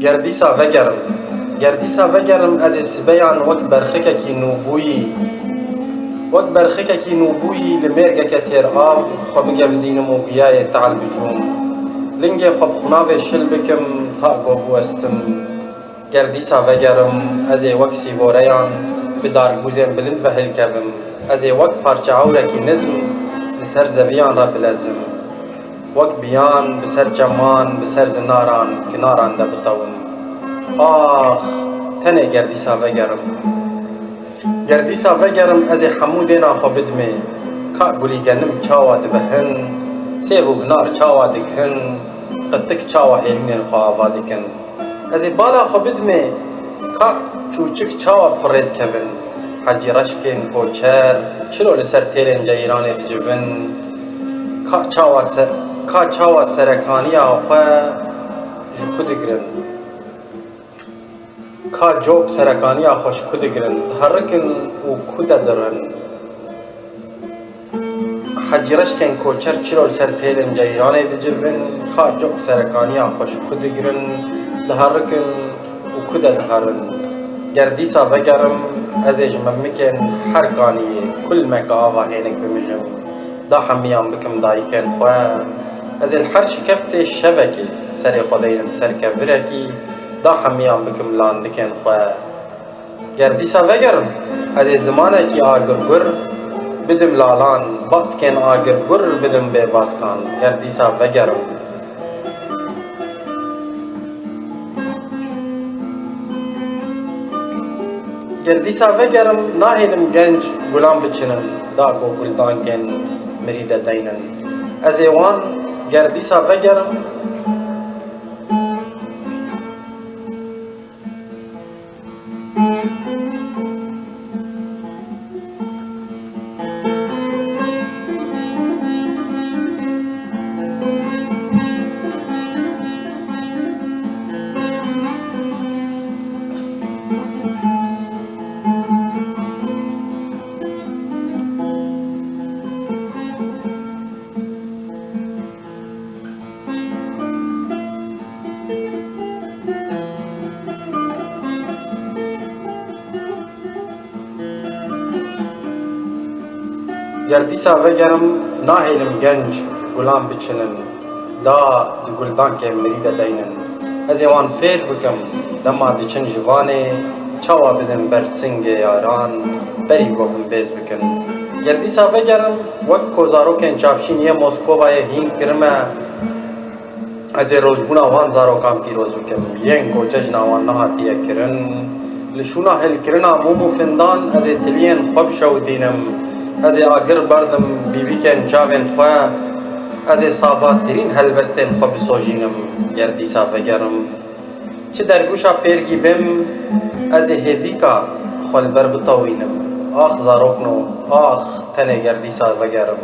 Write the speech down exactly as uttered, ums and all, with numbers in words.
Ger dîsa vegerim, ger dîsa vegerim, ez ê sibeyan wek berxikekî nûbûyî, wek berxikekî nûbûyî li mêrgeke têr av xwe bigevizînim û giyayê tehl bicûm. Lingê xwe bi xunavê şil bikim ta ku biwestim. Ger dîsa vegerim, ez ê wek sîvoreyan bi dargûzên bilind ve hilkevim. Ez ê wek parçe ewrekî nizm li ser zeviyan re bilezim. Wek biyan bi ser çeman, bi ser zinaran, kinaran de bitewim. Ax, tenê ger dîsa vegerim. Ger dîsa vegerim, ez ê hemû dêna xwe bidimê. Ka gulî genim çawa dibihin, sêv û hinar çawa digihin, qitik çawa hêlînên xwe ava dikin. Ez ê bala xwe bidimê, ka çûçik çawa firê dikevin. Hecî reşkên koçer çilo li ser têlên ceyranê dicivin. Ka çawa se-, ka çawa serekaniya xwe ji ku digirin. Ka cok serekaniya xwe ji ku digirin, diherikin û ku de dirin. Hecî reşkên koçer çilo li ser têlên ceyranê dicivin, ka cok serekaniya xwe ji ku digirin, diherikin û ku de diherin. Ger dîsa vegerim, ez ê ji memikên her kaniyê kulmeke ava hênik bimijim. Da hemiyan bikim dayikên xwe. Ez ê li her şikeftê şevekê serê xwe deynim ser kevirekî, da hemiyan bikim landikên xwe. Ger dîsa vegerim, ez ê zimanekî agirgur bidim lalan, baskên agirgur bidim bêbaskan. Ger dîsa vegerim. Ger dîsa vegerim, nahêlim genc gulan biçinin, da ku guldankên mirî de deynin. Ez ê wan, ger dîsa vegerim. Ger dîsa vegerim, nahêlim genc gulan biçinin, da di guldankê mirî de deynin. Ez ê wan fêr bikim, dema diçin ji vanê, çawa bidin ber singê yaran, berî ku him bêz bikin. Ger dîsa vegerim, wek ku zarokên çavşîn yê Moskovayê hîn kirime, ez ê rojbûna wan zarokan pîroz bikim, yên ku cejna wan nehatiye kirin. Li şûna hilkirina mûm û findan ez ê tiliyên xwe bişewitînim. Ez ê agir berdim bîbîkên çavên xwe. Ez ê savattirîn helbestên xwe bisojînim. Ger dîsa vegerim, çi dergûşa pêrgî bim, ez ê hêdîka xwe li ber bitewînim. Ax zarokno, ax, tenê ger dîsa vegerim.